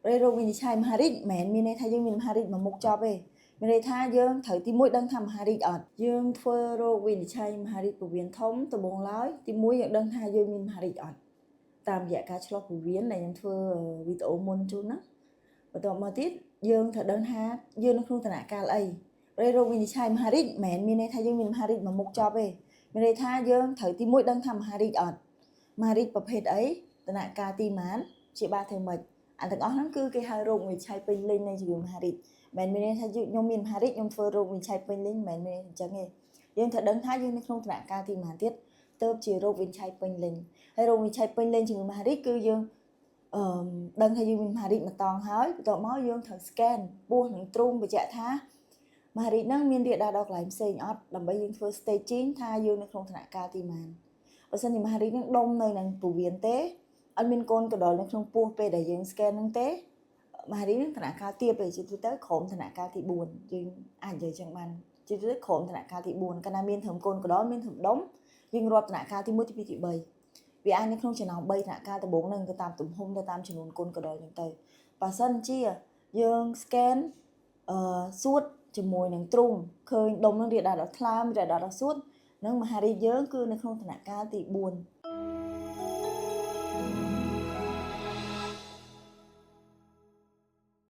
ប្រេរោគវិនិច្ឆ័យមហារីកមិនមែនមានន័យថាយើងមានមហារីកមួយមុខចប់ទេមានន័យថាយើងត្រូវទី1ដឹងថាមហារីកអត់យើងធ្វើរោគវិនិច្ឆ័យមហារីកពោះវៀនធំដំបូងឡើយទី1យើងដឹងថាយើងមានមហារីកអត់តាមរយៈការឆ្លុះពោះវៀនដែលខ្ញុំធ្វើវីដេអូមុនជូនណាបន្ទាប់មកទៀតយើងត្រូវដឹងថាយើងនៅក្នុងដំណាក់កាលអីប្រេរោគវិនិច្ឆ័យមហារីកមិនមែនមានន័យថាយើងមានមហារីកមួយមុខចប់ទេមានន័យថាយើងត្រូវទី1ដឹងថាមហារីកអត់មហារីកប្រភេទអីដំណាក់កាលទីម៉ានជាបាធ្វើម៉េចអាទាំងអស់ហ្នឹងគឺគេហៅរោគវិនិច្ឆ័យពេញលេញនៃជំងឺមហារីកមិនមែនមានន័យថាខ្ញុំមានមហារីកខ្ញុំធ្វើរោគវិនិច្ឆ័យពេញលេញមិនមែនមានអញ្ចឹងទេយើងត្រូវដឹងថាយើងនៅក្នុងដំណាក់កាលទីម៉ានទៀតទៅជារោគវិនិច្ឆ័យពេញលេញហើយរោគវិនិច្ឆ័យពេញលេញជំងឺមហារីកគឺយើងអឺដឹងថាយើងមានមហារីកមួយតង់ហើយបន្ទាប់មកយើងត្រូវ scan ពោះនិងទ្រូងបញ្ជាក់ថាមហារីកហ្នឹងមានរាលដាលដល់កន្លែងផ្សេងអត់ដើម្បីយើងធ្វើ staging ថាយើងនៅក្នុងដំណាក់កាលទីម៉ានបើសិនជាមហារីកហ្នឹងដុំនៅនឹងពោះវៀនទេអត់មានកូនកដុលនៅក្នុងពោះពេលដែលយើង scan ហ្នឹងទេមហារីកហ្នឹងដំណាក់កាលទាបទេជាទូទៅក្រោមដំណាក់កាលទី4យើងអាចនិយាយចឹងបានជាទូទៅក្រោមដំណាក់កាលទី4កាលណាមានត្រឹមកូនកដុលមានត្រឹមដុំយើងរាប់ដំណាក់កាលទី1ទី2ទី3វាអាចនៅក្នុងចំណោម3ដំណាក់កាលដំបូងហ្នឹងទៅតាមទំហំទៅតាមចំនួនកូនកដុលចឹងទៅបើសិនជាយើង scan អឺសួតជាមួយនឹងទ្រូងឃើញដុំនឹងរាលដាលដល់ថ្លើមរាលដាលដល់សួតនឹងមហារីកយើងគឺនៅក្នុងដំណាក់កាលទី4